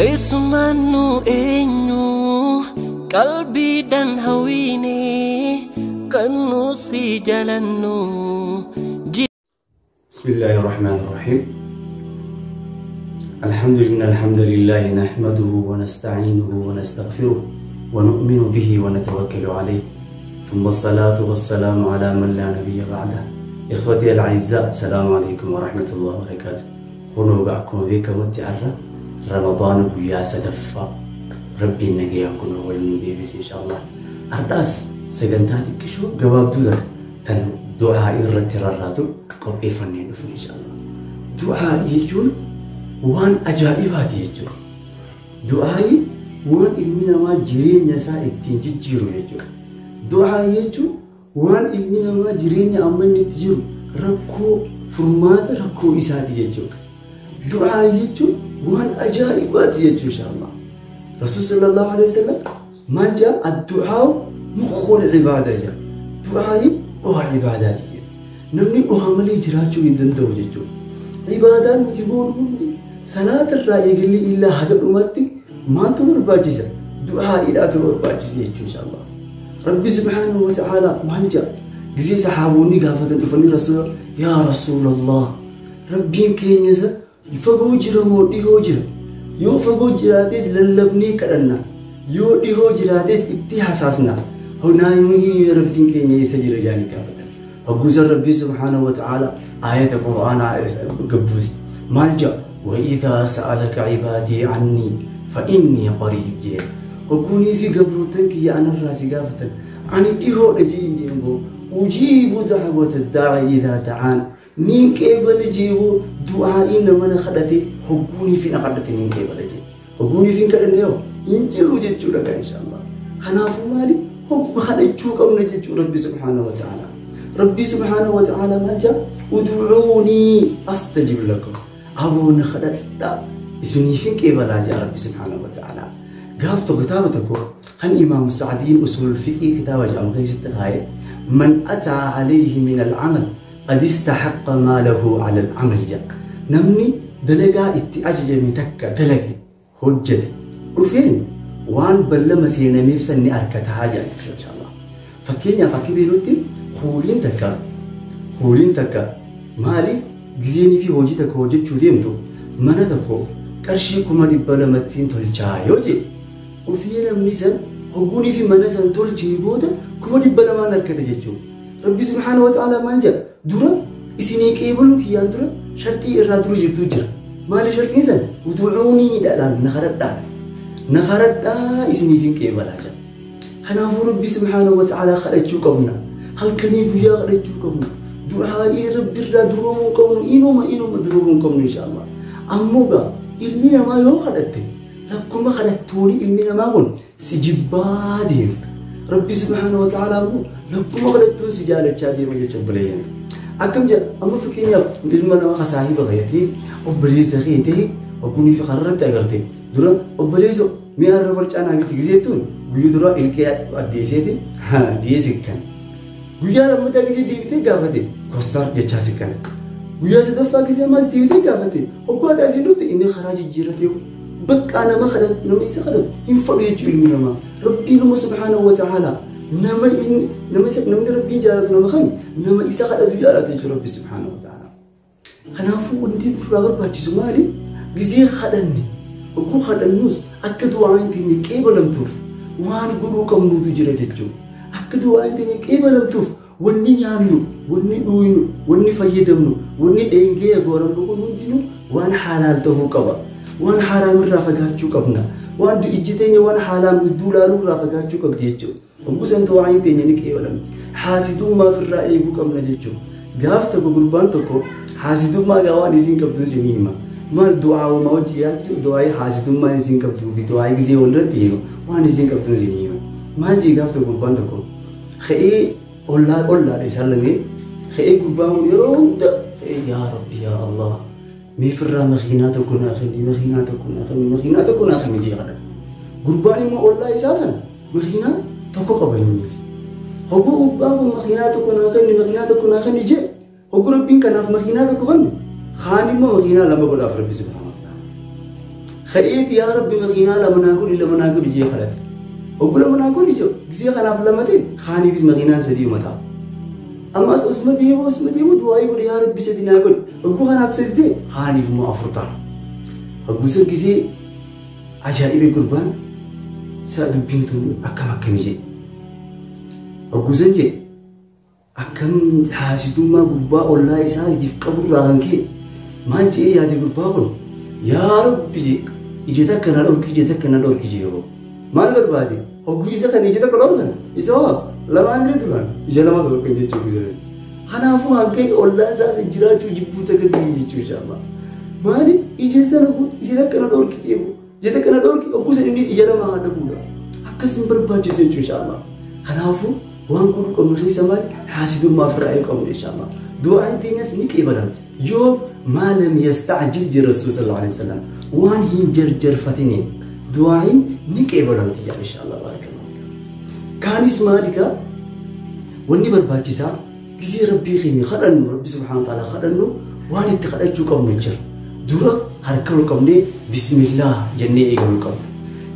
Eessumaan nu eenyu qalbiidhaan hawwiine kan nu si jaalannu. بسم الله الرحمن الرحيم. الحمد لله، الحمد لله نحمده ونستعينه ونستغفره ونؤمن به ونتوكل عليه، ثم الصلاة والسلام على من لا نبي بعده. إخوتي الأعزاء، السلام عليكم ورحمة الله وبركاته. Kunoo akkuma beekamutti har'a Ramadaan guyyaa sadaffaa, Rabbiin nagayaan kunoo wal nu deebise inshallah. Har'aas sagantaa xiqqishoo gabaabduu takka tan du'aa irratti rarraatu qopheeffannee dhufne inshallah. Du'aa jechuun waan ajaa'ibaati jechuudha. Du'aayi waan ilmi namaa jireenya isaa ittiin jijjiiru jechuudha. Du'aa jechuun waan ilmi namaa jireenya amma inni itti jiru rakkoo furmaata rakkoo isaati jechuudha. Du'aa jechuun waan ajaa'ibaati jechuudha inshallah. Rasuul sallallahu alaihi wasallam maal jedha? "Addu'aa mukhul ibaada" jedha. Du'aayi dhoha ibaadaati jedha. Namni dhoha malee jiraachuu hin danda'u jechuudha. Ibaadaan nuti goonu hundi salaata irraa eegallee illaa haga dhumatti maaltu barbaachisa? Du'aa'iidhaatu barbaachisa jechuudha inshallah. Rabbi subhaanahu wa ta'ala maal jedha? Gizee saxaaboonni gaafatan dhufanii Rasuula, "Yaa Rasuulallah, Rabbiin keenya isa fagoo jira moo dhihoo jira? Yoo fagoo jiraates lallabnee kadhanna. Yoo dhihoo jiraates itti hasaasna. Naayimii Rabbiin keenya eessa jira?" jedhanii gaafatan. Hogguusan Rabbii subhaanahu wa ta'ala aayata Qur'aanaa gabbuuse. Maal jedha? "وإذا سألك عبادي عني فإني قريب" jedha. Hogguunii fi gabroottan kiyya anarraa si gaafatan ani dhihoodha jeen boo. أجيب دعوة الداع إذا دعان, niin qeebala jeeboo du'aa'iin nama na kadhate, hogguunii fi na kadhate niin qeebala jee. Hogguunii fi hin kadhanne yoo hin jiru jechuudha gaa inshallah. Kanaafuu maali, hoggu kadhachuu qabna jechuu Rabbi subhaanahu wa ta'ala. Rabbi subhaanahu wa ta'ala maal jedha? "ادعوني أستجب لكم", aboo na kadhadhaa isiniifin qeebalaa jedha Rabbi subhaanahu wa ta'ala. Gaaf tokko kitaaba tokko kan Imaamu Sacdiin usul fiqii kitaaba jedhamu keessatti kaa'e, "من أتى عليه من العمل قد استحق ما له على العمل" jedha. Namni dalagaa itti ajajame takka dalage, hojjete, dhufeen waan ballama seenameef san ni argataa jedha inshallah. Fakkeenyaaf akka beekutti huuliin takka maali, gizeenii fi hojii takka hojjechuu deemtu mana tokko qarshii 200,000ttiin tolchaa yoo jedhe, ofii namni san hogguunii fi mana san tolchee booda 200,000n argata jechuudha. Rabbi subhaanahu wa ta'ala maal jedha? Dura isinii qeebaluu kiyyaan dura sharxii irraa dura jirtu jira. Maali sharxiin san? "ادعوني" dhalaan, na kadhadhaa. Na kadhadhaa, isiniif hin qeebalaa jedha. Kanaafuu Rabbi subhaanahu wa ta'ala kadhachuu qabna. Halkanii guyyaa kadhachuu qabna. Du'aa'ii Rabbi irraa duroomuu qabnu, inuma inuma duroomuu qabnu inshallah. Ammoo gaa ilmi namaa yoo kadhatte lakkuma kadhattuuni ilmi namaa kun si jibbaa deema. Rabbi subhaanahu wa ta'ala immoo lakkuma kadhattuun si jaalachaa deema jecha obboleeyyan. Akkam jedha, amma fakkeenyaaf ilma namaa ka saahiba keetii, obboleessa kee ta'e, hoggunii fi kararratti agarte dura, "Obboleessa, mi'a irra farcaa naa biti" gizeettuun guyyaa dura ilkee addeesseeti jee sikkan. Guyyaa lammataa gisee deebitee gaafate kostar jechaa sikkan. Guyyaa sadaffaa gisee ammas deebitee gaafate, hogguu ati asiin dhufte inni karaa jijjiirratee bakka nama kadhatu, nama isa kadhatu hin fadhu jechuu ilmi namaa. Rabbiin immoo subhaanahu wa ta'ala nama inni nama isa, namni Rabbiin jaalatu nama kami? Nama isa kadhatu jaalatu jechuudha Rabbi subhaanahu wa ta'ala. Kanaafuu wanti nurraa barbaachisu maali? Gizee kadhanne, hogguu kadhannus akka du'aan keenya qeebalamtuuf waan godhuu qabnuutu jira jechuudha. Akka du'aan keenya qeebalamtuuf wanni nyaannu, wanni dhuynu, wanni fayyadamnu, wanni dheengee goorannu kun hundinuu waan halaal ta'uu qaba. Waan haraam irraa fagaachuu qabna. Waan ijji teenya waan halaam hedduu laaluu irraa fagaachuu qabdi jechuudha. Hogguu san du'aan teenya ni qeebalamti. Haasidummaa ofirraa eeguu qabna jechuudha. Gaaf tokko gurbaan tokko haasidummaa gaa waan isiin qabdu isin hima. Maal, du'aawuma hojii yaachuu du'aayii haasidummaan isiin qabduu fi du'aayii gisee walirratti hima waan isiin qabdu isin hima. Maal jee, gaaf tokko gurbaan tokko ka'ee ollaa ollaadha isaan lameen, ka'ee gurbaan kun yeroo hunda ka'ee, "Yaa Rabbi, yaa Allah, mee firraa makiinaa tokko naa kenni, makiinaa tokko naa kenni, makiinaa tokko naa kenni" jee kadhate. Gurbaan immoo ollaa isaa sana makiinaa tokko qaba innis. Hogguu gurbaan kun "Makiinaa tokko naa kenni, makiinaa tokko naa kenni" jee, hogguu Rabbiin kanaaf makiinaa tokko kennu, kaan immoo makiinaa lama godhaaf Rabbi subhaanahu wa ta'ala. Ka'eeti yaa Rabbi makiinaa lama naa godhi lama naa godhi jee kadhate. Obbo lama naa godhi jiru gisee kanaaf lama ta'e kaaniifis makiinaan sadii mataa. Ammas osuma deemu du'aa godhi yaa Rabbi sadi naa godhi. Obbo kanaaf sadi ta'e kaaniif immoo afur ta'a. Hogguusan gisee ajaa'ibe gurbaan sa'a dubbiin tun akkam akkami jedhe. Hogguusan jedhe akkam haasidummaa gurbaa ollaa isaatiif qaburraa kan ka'e maal jedhee yaade gurbaa kun yaa Rabbi jedhe ija takka na dhorki ija takka na dhorki jedhe yeroo maal barbaade hogguu isa kan ija takka dhorkan isa hoo lamaan bira duraan ija lama dhorkan jechuu gisa. Kanaafuu hanga ollaa isaas jiraachuu jibbuu takka ga'e jechuu inshallah. Maali ija tana ija takka na dhorki jedhu ija takka na dhorki hogguu san inni ija lama haa dhabuudha. Akkas hin barbaachisu jechuu inshallah. Kanaafuu waan godhuu qabnu keessa maali haasidummaa ofirraa eeguu qabnu inshallah. Du'aan keenyas ni qeebalamti. Yoo maalam yastacjil jedhe Rasuul sallallahu alaihi wasallam waan hin jarjarfatiniin du'aan ni qeebalamti yaa inshallah baarakallahu. Kaanis maalika wanni barbaachisaa gisee Rabbii keenya kadhannu Rabbi subhaanahu wa ta'ala kadhannu waan itti kadhachuu qabnu jira. Dura harka ol qabnee bismillah jennee eegaluu qabna.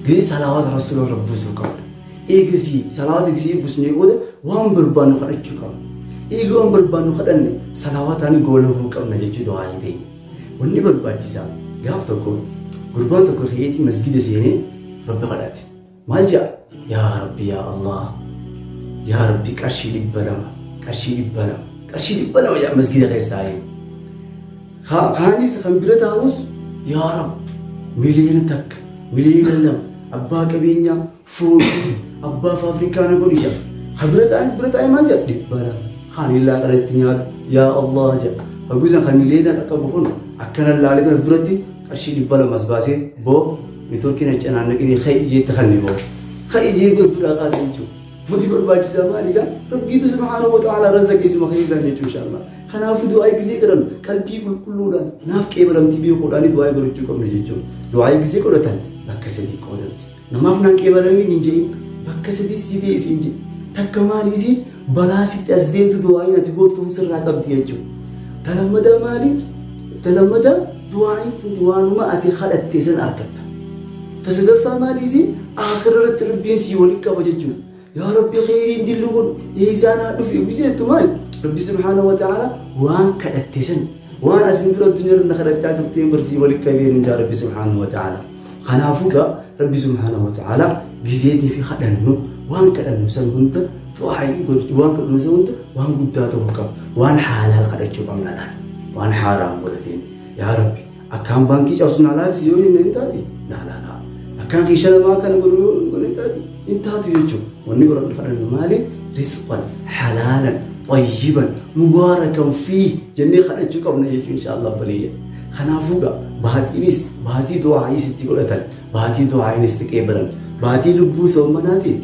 Gisee salawaata Rasuula rabbuusuu qabna. Eegasii salawaata gisee busnee booda waan barbaannu kadhachuu qabna. Eega waan barbaannu kadhanne salawaataan goolabuu qabna jechuu du'aa keenya. Wanni barbaachisaa gaaf tokko gurbaan tokko ka'eetii masgida seenee Rabbi kadhate. Maal jedha? Yaa Rabbi yaa Allah yaa Rabbi qarshii 200 qarshii 200 qarshii 200 jedha masgida keessa taa'ee. Kaanis kan bira taa'us yaa Rabbi miliyoona 1 miliyoona 2 abbaa qabeenyaa foolii abbaa faafrikaa na godhi jedha. Kan bira taa'anis bira taa'ee maal jedha? 200 kaan illaa kanatti nyaatu yaa Allah jedha. Hogguusan kan miliyoona qaqqabu kun akkana laalee duratti qarshii 200 as baasee boo neetworkiin accanaan naqinii ka'ii jeetti kan ni boo. Ka'ii jee godhuudhaa kaasee jechuudha. Wanni barbaachisaa maalidha? Rabbiitu subhaanahu wa ta'ala razaqe isuma keessaan jechuudha inshallah. Kanaafuu du'aa gisee godhan qalbii qulqulluudhaan naaf qeebalamtii beekuudhaan du'aa godhachuu qabna jechuudha. Du'aa gisee godhatan bakka sadii qoodamti. Namaaf naan qeebalamiin hin jedhin bakka sadii si ta'e siin jedhe. Takka maali isiin balaa sitti as deemtu du'aayin ati gootu sirraa qabdi jechuudha. Talammadaa maali? Talammadaa du'aayin kun waanuma ati kadhatte san argatta. Tasadaffaa maali isiin aakhira irratti Rabbiin si waliin qaba jechuudha. Yaa Rabbi khayriin dillu kun eeysaan haa dhufe biseettu maali? Rabbi subhaanahu wa ta'ala waan kadhatte san waan asin dura addunyaa irra kadhachaa turteen barsii waliin qabeen hin jaa Rabbi subhaanahu wa ta'ala. Kanaafuu gaa Rabbi subhaanahu wa ta'ala gizeetii fi kadhannu waan kadhannu san hunda du'aa waan kadhannu san hunda waan guddaa ta'uu qaba. Waan halaal kadhachuu qabna laal. Waan haaraam godhateen yaa Rabbi akkaan baankii cabsu naa laafisi yoo jenne hin taati? Laa laa laa. Akkaan kiisha namaa kana godhu yoo hin taati? Hin taatu jechuudha. Wanni godhannu kadhannu maali? Rizqan halaalan xayyiban mubaarakan fii jennee kadhachuu qabna jechuudha inshallah baleeyya. Kanaafuu gaa baatiinis baatii du'aayis itti godhatan baatii du'aayinis itti qeebalan baatii lubbuu soommanaatiin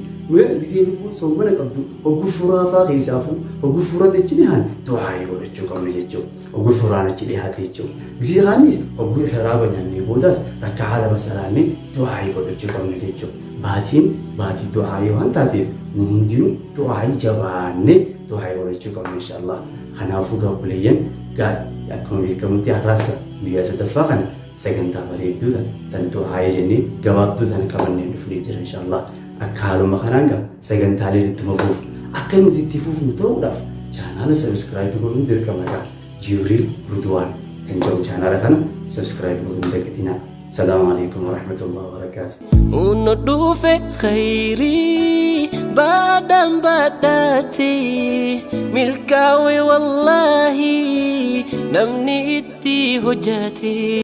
gisee lubbuu soommana qabdu hogguu furaafaa keessaafuu hogguu furaan achi dhihaan du'aayii godhachuu qabna jechuudha. Hogguu furaan achi dhihaate jechuudha. Gisee kaanis hogguu hiraaba nyaannee boodaas rakkaa lama salaannee du'aayii godhachuu qabna jechuudha. Baatiin baatii du'aayii waan taateef nu hundinuu du'aayii jabaannee du'aayii godhachuu qabna inshallah. Kanaafuu gaa obboleeyyan gaa akkuma beekamutti har'aas guyyaa sadaffaa kana sagantaa bareedduu tan du'aayii jennee gabaabduu tana qabannee dhufnee jira inshallah. Akka haaluma kanaan gaa sagantaaleen ittuma fuuf akka nuti itti fuufnu ta'uudhaaf chaanaala sabiskiraayib godhuun dirqama gaa Jibriil Rudwaan kan jedhu chaanaala kana sabiskiraayib godhuun dagatinaa. Salaamu alaikum warahmatullahi wabarakatuh. Uno dhufe khayrii baadhaan baadhaate milkaa'e wallaahi namni itti hojjate.